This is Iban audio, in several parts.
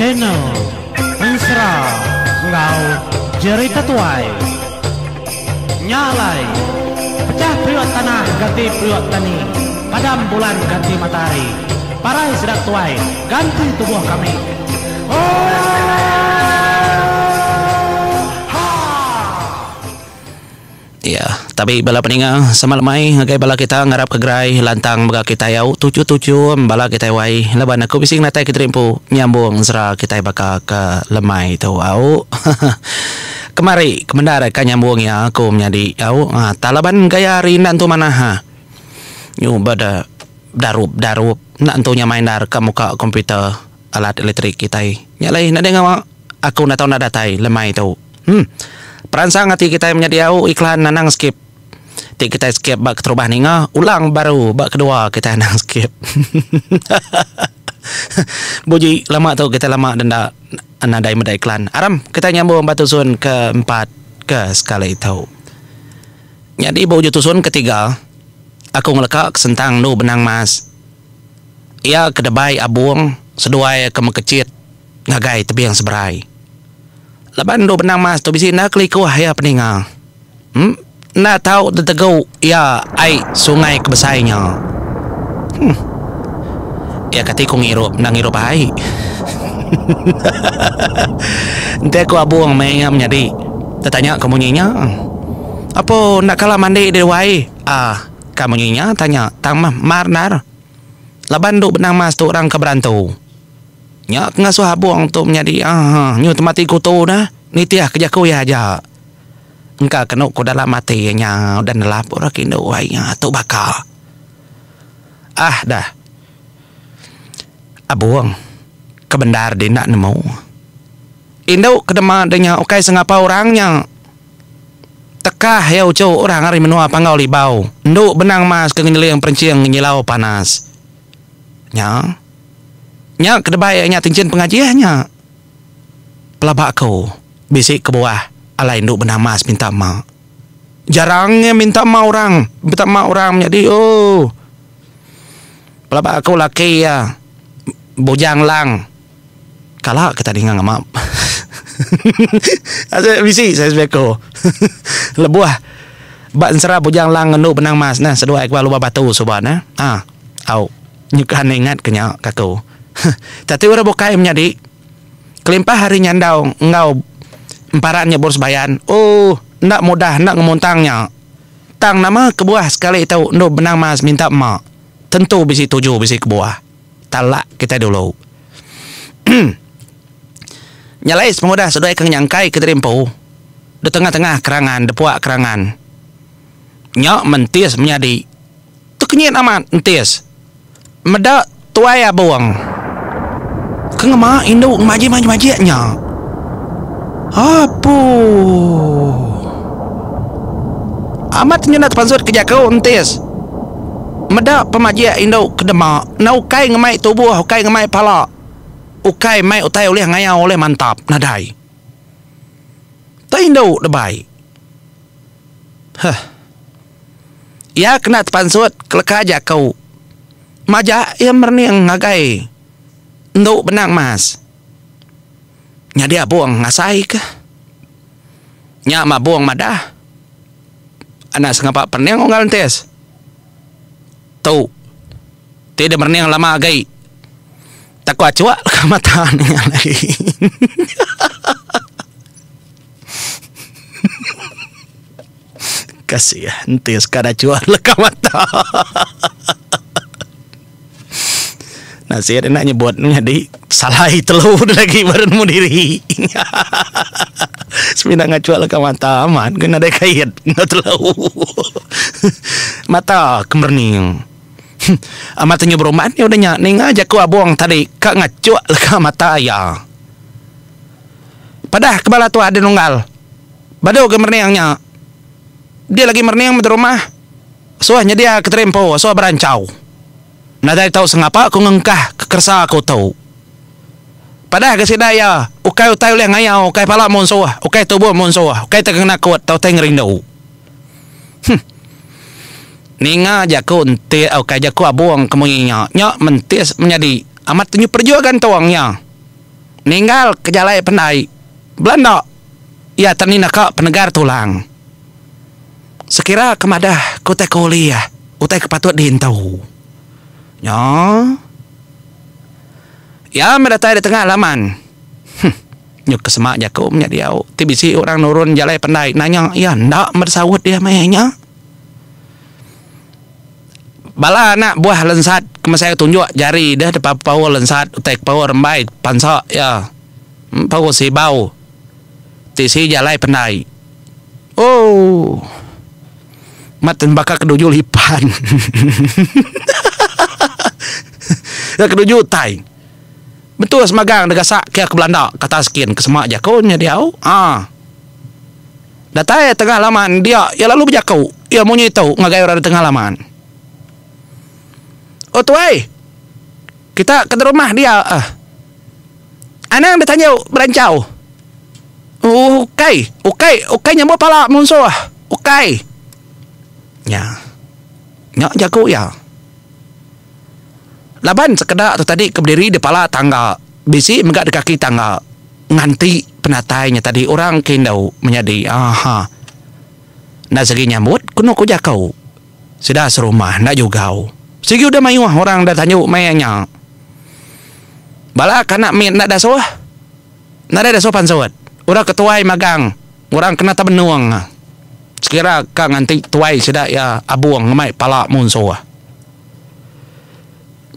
Channel Ensera enggau Jerita Tuai. Nya alai, pecah periuk tanah ganti periuk tani, padam bulan ganti matahari, parai sida tuai ganti tubuh kami. Oohaa! Iya, tabi bala peninga sama lemai ngagai bala kita ngarap ke gerai lantang mega kitai au tuchu-tuchu bala kitai wai laban aku bisi ngenatai ke diri empu nyambung ensera kitai baka ke lemai tu au. Kemari ke bendar ka nyambung iya aku menyadi au tang laban gaya hari enda entu manah ha. Nyu ba da darup darup enda entu nyamai endar ka muka komputer alat elektrik kitai. Nya alai nadai ngawa aku enda tau enda datai lemai tu. Em. Peransang ati kitai menyadi au iklan anang skip. Ti kitai skip ba keterubah ninga, ulang baru ba kedua kitai anang skip. Buji lama tu kitai lama denda nadai meda iklan. Aram kitai nyambung ba tusun ke empat ke sekali tu. Nyadi ba ujung tusun ketiga aku ngeleka ke sentang endu benang mas. Iya ke debai abung seduai ke mekechit ngagai tebing seberai. Laban endu benang mas tu bisi enda kelikuh iya peninga. Em enda tau tetegu iya ai sungai ke besai nya. Huh. Iya kati ku ngirup enda ngirup ai. Enti aku abung meh iya menyadi tetanya ke munyi nya. Apo enda kala mandi di wai ah ka munyi nya tanya tang meh mar endar. Laban endu benang mas tu orang ke berantu. Nya ke ngasuh abung tu menyadi aaa nyu temati kutu neh nitih ke jaku iya aja. Engka kenu ku dalam ati iya nya udah nelap orang ke indu ai nya tu baka. Ah dah. Abung ke bendar di enda nemu. Indu ke dema de nya ukai sengapa orang nya. Tekah iya uchu orang ari menua Panggau Libau endu benang mas ke ngenyeling perenching ngenyilau panas. Nya. Nya ke debai nya tinchin pengajih nya. Pelaba aku bisi kebuah alai endu benang mas minta ema. Jarang iya minta ema orang, minta ema orang menyadi ooh. Pelaba aku laki iya Bujang Lang. Kala kita ninga ngema. Ase bisi saya sebeko. Lebuh ba ensera Bujang Lang endu Benang Mas neh seduai ke ba Lubang Batu suba neh. Ha. Au. Nyuka enda ingat ke nya ka aku. Tati orang bukai menyadi kelimpah ari nyandau enggau emparan nya Bur Sebayan ooh enda mudah enda ngemuntang nya. Tang nama kebuah sekali tu endu Benang Mas minta ema tentu bisi tuju bisi kebuah. Talak kitai dulu. Nya alai sepengudah seduai ke ngenyangkai ke diri empu de tengah-tengah kerangan de puak kerangan. Nya mentis menyadi tekenyit amat entis meda tuai abung ke ngema indu ngemajik-majik nya. Apoo. Amat nyenda tepansut ke jaku entis. Meda pemajik indu ke dema enda ukai ngemai tubuh ukai ngemai pala ukai mai utai ulih ngayau ulih mantap nadai. Tai indu debai. Huh. Iya kena tepansut keleka jaku. Majak iya merening ngagai endu benang mas. Nyadi abung ngasai ke. Nya mabung madah. Anak sengapa pening unggal entis. Tu. Ti deh merening lama agi. Takut achuk leka mata ninga lagi. Kasih entis ka achuk leka mata. Nasib enda nyebut nyadi salai telu lagi baru nemu diri. Semina ngachuk leka mata amat ke nadai kait enggau telu. Mata ke merening. Amat tenyu berumban iya udah nya ninga jaku abong tadi ka ngachuk leka mata iya. Padah ke bala tuah deh nunggal. Badu ke merening nya. Dia lagi merening meda rumah. Suah nyedia ke terimpu suah beranchau. Nadai tau sengapa ku ngengkah ke keresa aku tu. Padah ga sida iya, ukai utai ulih ngayau, ukai pala munsuh, ukai tubuh munsuh, ukai tai ngenakut tau tai ngerindu. Huh. Ninga jaku enti ukai jaku abung ke munyi nya, nya mentis menyadi amat tunjuk perejua gantung iya. Ninggal ke jalai pendai belanda iya tani naka penegar tulang. Sekira ke madah ke utai ke ulih utai ke patut diintu. Nya. Iya meh datai di tengah laman. Huh. Nyuk ke semak jaku menya diau ti bisi orang nurun jalai pendai nanya iya enda meh disaut iya meh nya. Bala anak buah lensat ke mesai tunjuk jari deh depa paur lensat utai ke paur rembai pansa iya paur sibau tisi jalai pendai. Ooh. Mat baka ke duju lipan. Ke duju utai. Betul semagang deh gasak ke ke belanda kata skin ke sema jaku nya diau. Aa. Datai tengah laman dia iya lalu bejaku. Iya munyi tu ngagai orang di tengah laman. Oh tuai. Kita ke rumah dia. Anang ditanju beranchau. Ukai, ukai, ukai nyambut pala munsuh. Ukai. Nya. Nya jaku iya. Laban sekeda tu tadi ke bediri di pala tangga, bisi mega di kaki tangga nganti penatai nya tadi orang ke indu menyadi. Aha. Enda sigi nyambut kenu ku jaku. Sida serumah enda jugau. Sigi udah mayuh orang da tanju maya nya. Bala ke anak mit enda dasuh. Nadai dasuh pansut. Orang ke tuai magang orang kena tebenung. Sekira ka nganti tuai sida iya abung ngemai pala munsuh.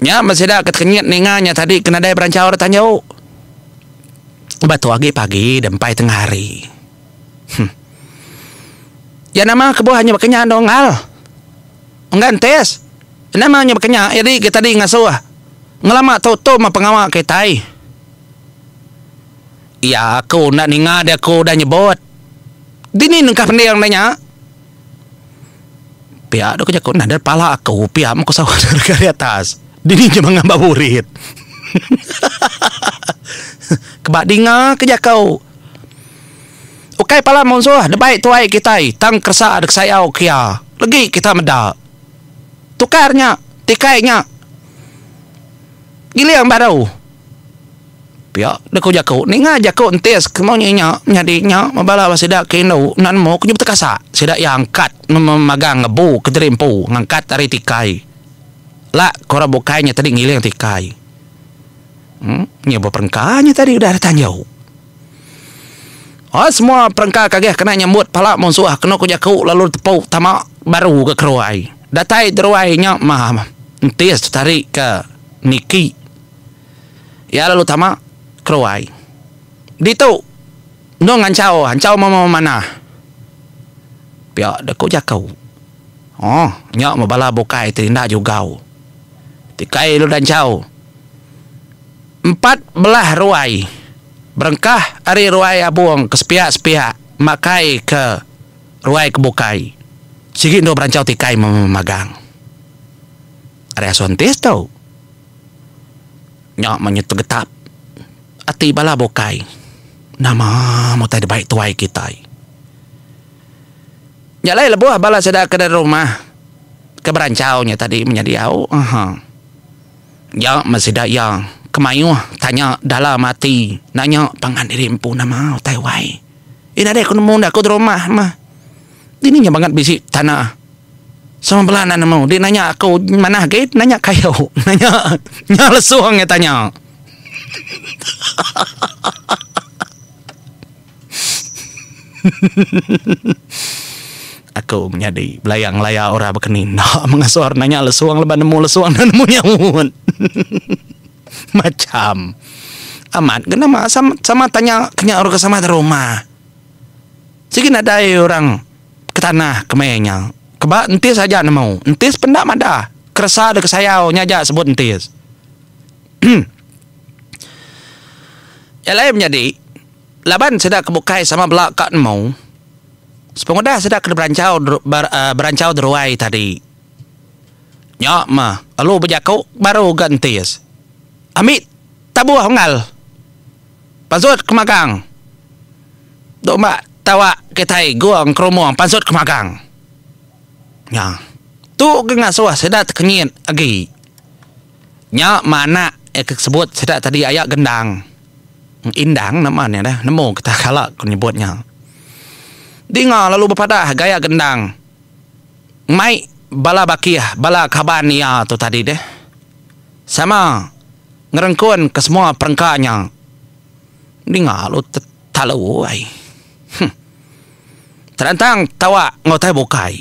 Nya meh sida ke tekenyit ninga nya tadi ke nadai beranchau da tanju. Ba tu agi pagi da empai tengah hari. Huh. Ya nama kebuah nya baka nya dong al. Enggan tes. Nama nya baka nya iri ke tadi ngasuh. Ngelama tu tu mah pengawa kitai. Ya aku enda ninga dia aku udah nyebut. Dini nengkah pending enda nya. Pia dok jaku nadai pala aku pia meh ku saut ari atas. Dini nya mengah ba burit. Keba dinga ke jaku. Ukai pala munsuh debai tuai kitai tang keresa dek sayau kia. Legi kita meda. Tukar nya, tikai nya. Giling baru. Pia deh ku jaku. Ninga jaku entis ke munyi nya nyadi nya bala sida ke indu enda nemu ke nyebut tekasa. Sida iya angkat memagang ngebu ke diri empu ngangkat ari tikai. La ke orang bukai nya tadi ngiling tikai. Em nya beperengka nya tadi udah ditanjau. Oh semua perengka ke agih kena nyambut pala munsuh kenu ku jaku lalu tepu tama baru ga keruai. Datai deruai nya mah entis tetarik ke niki. Iya lalu tama keruai. Ditu endung anchau, anchau meh manah. Pia deh ku jaku. Oh, nya meh bala bukai ti enda jugau. Tikai lalu danchau. 14 ruai berengkah ari ruai abung ke sepiak-sepiak makai ke ruai ke bukai. Sigi endur beranchau tikai memagang. Ari asuh entis tu. Nya meh nyetegetap ati bala bukai nama utai dibai tuai kitai. Nya alai lebuh bala sida ke dari rumah ke beranchau nya tadi menyadi au aha. Nya meh sida iya ke mayuh tanya dalam ati nanya pangan diri empu nama utai wai. Ih nadai ku nemu enda ku derumah mah. Dini nya bangat bisi tanah. Sama bela enda nemu. Di nanya aku manah agi nanya kayu. Nanya nya lesung iya tanya. Aku menyadi belaya ngelaya orang baka ni enda mengasuh orang nanya lesung laban nemu lesung enda nemu nyaut. Macam amat ga nama sama sama tanya ke nya orang ke sama rumah. Sigi nadai orang. Ke tanah ke maya nya. Keba entis aja nemu. Entis penda madah. Keresa deka sayau nya aja sebut entis. Nya alai menyadi, laban sida ke bukai sama bela ka nemu. Sepengudah sida ke beranchau beranchau deruai tadi. Nya mah lalu bejaku baru ga entis. Ambi tabuh unggal. Pansut ke magang. Tu ba tawa kitai guang kerumung pansut ke magang. Nya. Tu ke ngasuh sida tekenyit agi. Nya mah anak iya ke sebut sida tadi aya gendang. Indang nama nya deh nemu kita kala ku nyebut nya. Dinga lalu bepadah gaya gendang mai bala bakih bala kaban iya tu tadi deh. Sama ngerengkun ke semua perengka nya. Dinga lalu tetalu ai. Huh. Terantang tawa enggau tai bukai.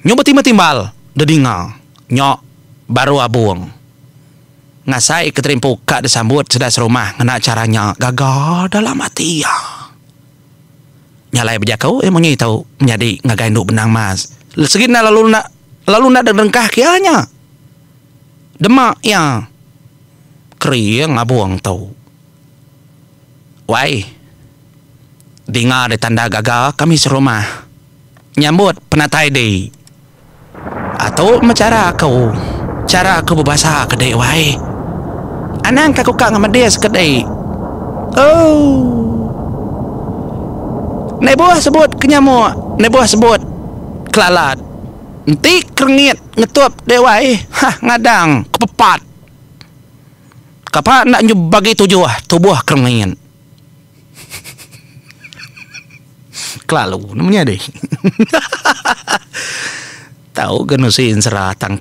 Nyu betimbal-timbal dedinga nya baru abung. Ngasai ke terimpu ka disambut sida serumah ngena chara nya gaga dalam ati iya. Nya alai bejaku iya munyi tu menyadi ngagai endu benang mas. Segi enda lalu enda lalu enda dengkah ke iya nya. Dema iya kering abung tu. Wai dinga ditanda gaga kami serumah nyambut penatai di. Atu meh chara aku. Chara aku bebasa ke dek wai. Anang ka ku ka ngemedis ke dek. Ooh. Nebuh sebut ke nyamuk, nebuh sebut kelalat. Enti kerengit ngetup dek wai, hah ngadang kepepat. Kapa enda nyu bagi tujuh tubuh kerengit. Kelalu ne menyadi. Tau ga nusi ensera tang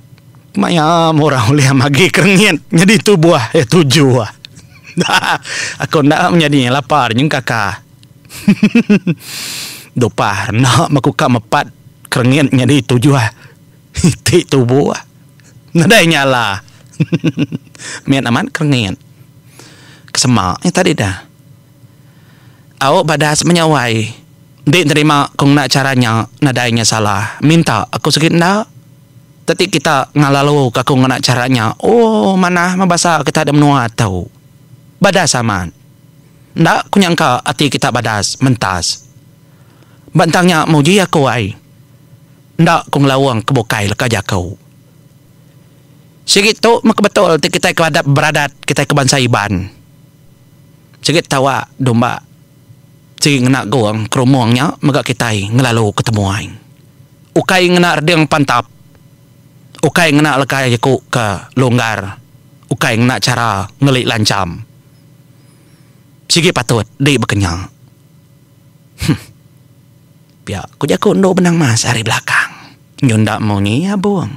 maya orang ulih magi kerengit nyadi tubuh iya tujuh. Aku enda menyadi lapar nyengkaka. Dupah enda meh ku ka mepat kerengit nyadi tujuh iti tubuh. Nadai nyala. Mit amat kerengit. Kesema nya tadi dah. Au badas menya wai. Enti nerima ku ngena chara nya nadai nya salah. Minta aku sigi enda. Teti kita ngalalu ka aku ngena chara nya ooh manah meh basa kita da menua tu. Badas amat. Enda ku nyangka ati kita badas mentas. Ba entang nya muji aku ai. Enda ku ngelaung ke bukai leka jaku. Sigi tu meh ke betul ti kitai ke adap beradat kitai ke bansa Iban. Sigi tawa domba sigi ngena gong kerumung nya mega kitai ngelalu ke temuai. Ukai ngena reding pantap, ukai ngena leka jaku ke longgar, ukai ngena chara ngeli lancham. Sigi patut di bekenya. Huh. Pia ku jaku endu benang mas ari belakang. Nyunda munyi abung.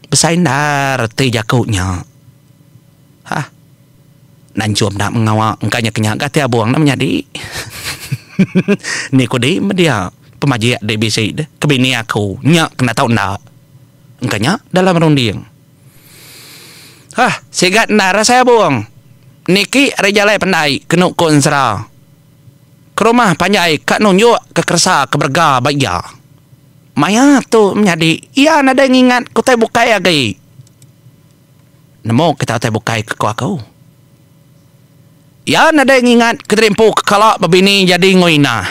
Besai endar reti jaku nya. Hah. Nanchum enda mengawa engka nya kenya ga ti abung enda menyadi. Ni ku di media pemajik di bisi deh ke bini aku nya kena tau enda. Engka nya dalam runding. Hah sigat endar asai abung. Niki ari jalai pendai kenu ku ensera. Ke rumah panjai ka nunjuk ke keresa ke berega ba iya. Maya tu menyadi iya nadai ngingat ke utai bukai agi. Nemu kita utai bukai ke ku aku. Iya nadai ngingat ke diri empu ke kala bebini jadi enggau Inah.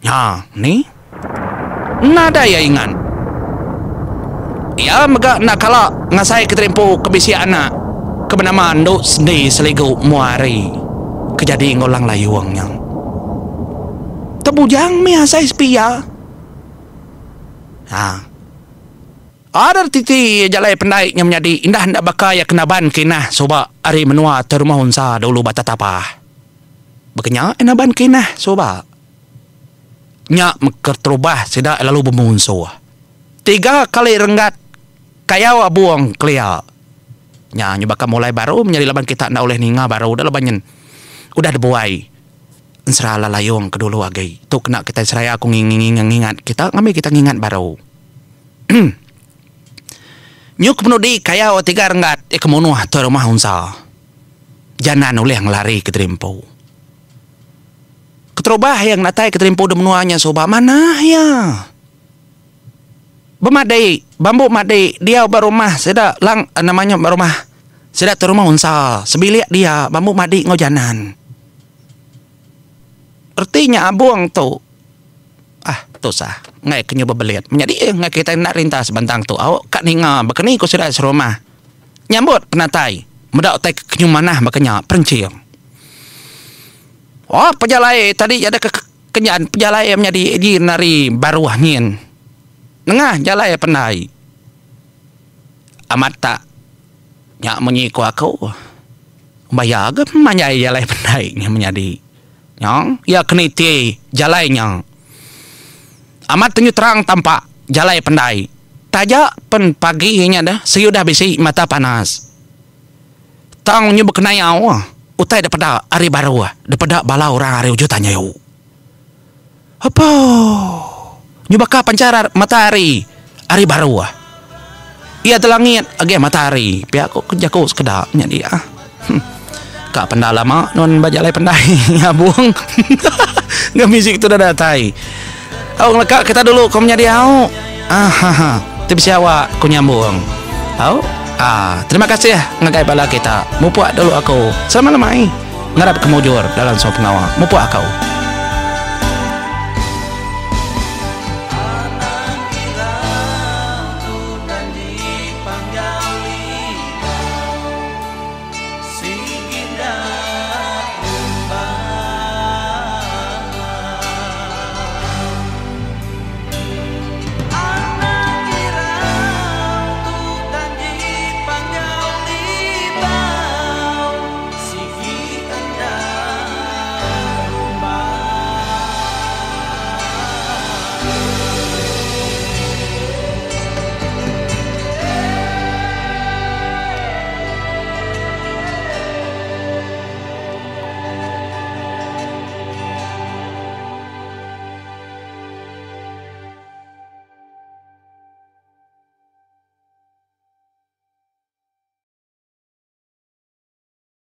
Nya ni. Nadai iya ingat. Iya mega enda kala ngasai ke diri empu ke bisi anak ke benama Endu Sendi Seligu Mua Hari ke jadi enggau Lang Layung nya. Tebujang mih asai sepi iya. Ha. Ada titi jalai pendai nya menyadi indah enda baka iya ke naban ke inah suba ari menua atau rumah unsa dulu ba Tatapah. Baka nya iya naban ke inah suba. Nya meh keterubah sida lalu bemunsuh. Tiga kali renggat kayau abung kelia. Nya nyu baka mulai baru menyadi laban kita enda ulih ninga baru dah laban nyen udah dibuai ensera lalayong ke dulu agi. Tu kena kitai seraya ku ngingat kita ngambi kita ngingat baru. Nyu ke penudi kayau tiga renggat iya ke munuh tuai rumah unsa. Janan ulih ngelari ke diri empu. Keterubah iya ngenatai ke diri empu di menua nya suba manah iya. Bemadi, bambu madi diau ba rumah sida lang nama nya ba rumah sida tuai rumah unsa sebilik dia bambu madi enggau janan. Reti nya abung tu. Ah tusah enggai ke nyu bebelit menyadi enggai kitai enda rinta sebentang tu au ka ninga baka ni ku sida serumah nyambut penatai meda utai ke nyu manah baka nya perenching. Oh pejalai tadi ada ke kenyan pejalai menyadi ji nari baruh nyin nengah jalai pendai amat tak nya munyi ku aku. Baya ga pemanjai jalai pendai nya menyadi. Nya iya ke niti jalai nya. Amat tenyu terang tampak jalai pendai. Taja pen pagi nya deh sigi udah bisi mata panas. Tang nyu bekenayau utai depeda ari baruh depeda bala orang ari ujung tanyu. Apo. Nyu baka panchar mata hari ari baruh. Iya telangit agi mata hari pia ku jaku sekeda nya dia. Huh. Ka penda lama nuan ba jalai pendai nyabung. Enggau music tu dah datai. Au ngeleka kita dulu ko menyadi au. Ahaha. Ti bisi awak ku nyambung. Au. Ah, terima kasih ngagai bala kita. Mupuk dulu aku. Selamat lemai. Ngarap ke mujur dalam semua pengawa. Mupuk aku.